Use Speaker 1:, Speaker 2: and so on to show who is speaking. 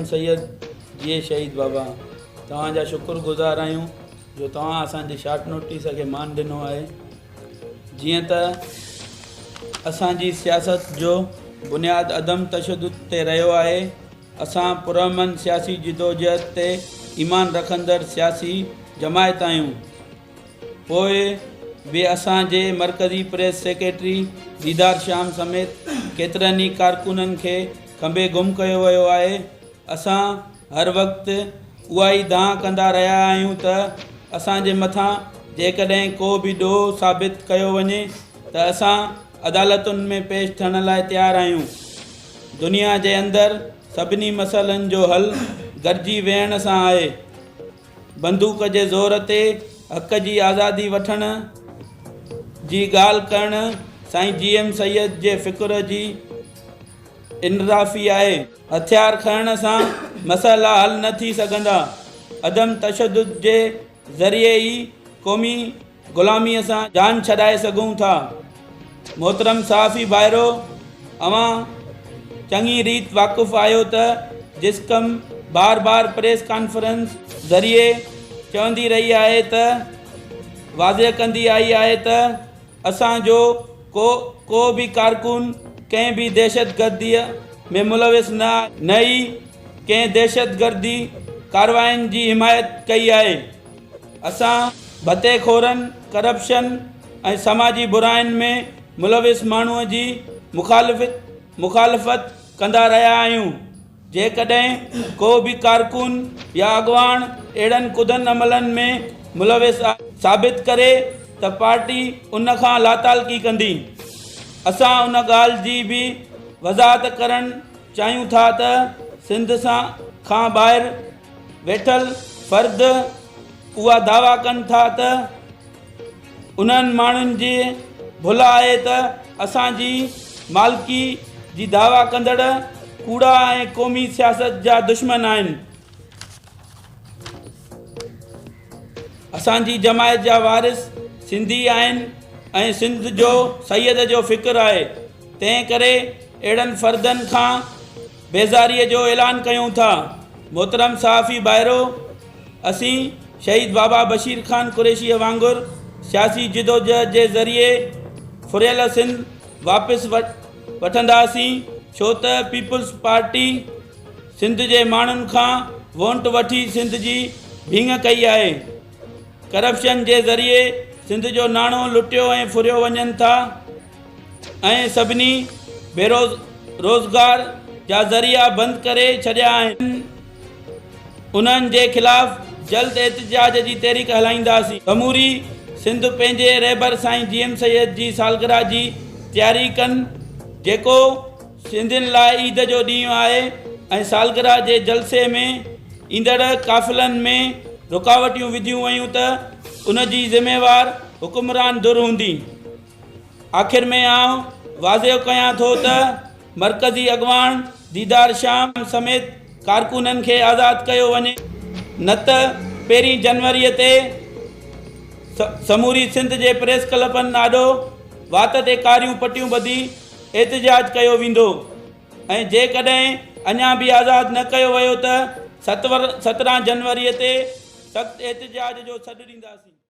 Speaker 1: M Syed, جيئي شهيد بابا. توهان جا شڪر گذار آهيون جو توهان اسان جي شارٽ نوٽيس کي مان ڏنو آهي. جيئن ته اسان جي سياست جو بنياد عدم تشدد تي رهيو آهي، اسان پرامن سياسي جدوجهد تي ايمان رکندڙ سياسي جماعت آهيون. پوء به اسان جي مرڪزي پريس سيڪريٽري ديدار شام سميت ڪيترن ئي ڪارڪنن کي کنڀي گم ڪيو ويو آهي. اسان هر وقت اها ئي دانهن ڪندا رهيا آهيون ته اسان جي مٿان جيڪڏهن ڪو به ڏوهه ثابت ڪيو وڃي ته اسان عدالتن ۾ پيش ٿيڻ لاء تيار آهيون. دنيا جي اندر سڀني مسئلن جو حل گڏجي ويهڻ سان آهي. بندوق جي زور تي حق جي آزادي وٺڻ جي ڳالهه ڪرڻ سائين جي ايم سيد جي فڪر جي انحرافي آهي. هٿيار کڻڻ سان مسئلا حل نه ٿي سگهندا، عدم تشدد جي ذريعي ئي قومي غلاميء سان جان ڇڏائي سگهون ٿا. محترم صحافي ڀائرو! اوهان چڱي ريت واقف آهيو ته جسقم بار بار پريس ڪانفرنس ذريعي چوندي رهي آهي ته واضح ڪندي آئي آهي ته اسان جو ڪو ڪو به ڪارڪن ڪنهن به دهشتگرديء ۾ ملوث نه آهي نه ئي ڪنهن دهشتگردي ڪاررواين جي حمايت ڪئي آهي. اسان ڀتي خورن، ڪرپشن ۽ سماجي براين ۾ ملوث ماڻهو جي مخالفت ڪندا رهيا آهيون، جيڪڏهن ڪو به ڪارڪن يا اڳواڻ اهڙن ڪڌن عملن ۾ ملوث ثابت ڪري ته پارٽي ان کان لاتعلقي ڪندي. اسان ان ڳالهه جي به وضاحت ڪرڻ چاهيون ٿا ته سنڌ کان ٻاهر ويٺل فرد اها دعويٰ ڪن ٿا ته انهن ماڻهن جي ڀل آهي ته اسان جي مالڪي جي دعويٰ ڪندڙ ڪوڙا ۽ قومي سياست جا دشمن آهن. اسان جي جماعت جا وارث سنڌي آهن ۽ سنڌ جو سيد جو فڪر آهي، تنهن ڪري اهڙن فردن کان بيزاريء جو اعلان ڪيون ٿا. محترم صحافي ڀائرو! اسين شهيد بابا بشير خان قريشيء وانگر سياسي جدوجهد جي ذريعي ڦريل سنڌ واپس وٺنداسين، ڇو ته پيپلز پارٽي سنڌ جي ماڻهن کان وونٽ وٺي سنڌ جي ڀينگ ڪئي آهي. ڪرپشن جي ذريعي سنڌ جو ناڻو لٽيو ۽ ڦريو وڃن ٿا ۽ سڀني بيروزگار جا ذريعا بند ڪري ڇڏيا آهن. انهن جي خلاف جلد احتجاج جي تحريڪ هلائينداسين. سموري سنڌ پنهنجي رهبر سائين جي ايم سيد جي سالگرهه جي تياري ڪن جيڪو سنڌين لاء عيد جو ڏينهن آهي ۽ سالگرهه جي جلسي ۾ ايندڙ قافلن ۾ رڪاوٽيون وڌيون ويون ته ان جي ذميوار حڪمران ڌر هوندي. آخر ۾ آئون واضح ڪيان ٿو ته مرڪزي اڳواڻ ديدار شام سميت ڪارڪنن کي آزاد ڪيو وڃي نه ته پهرين جنوري تي سموري سنڌ جي پريس ڪلبن آڏو وات تي ڪاريون پٽيون ٻڌي احتجاج ڪيو ويندو ۽ جيڪڏهن اڃا به آزاد نه ڪيو ويو ته 17 جنوري تي سخت احتجاج جو سڏ ڏينداسين.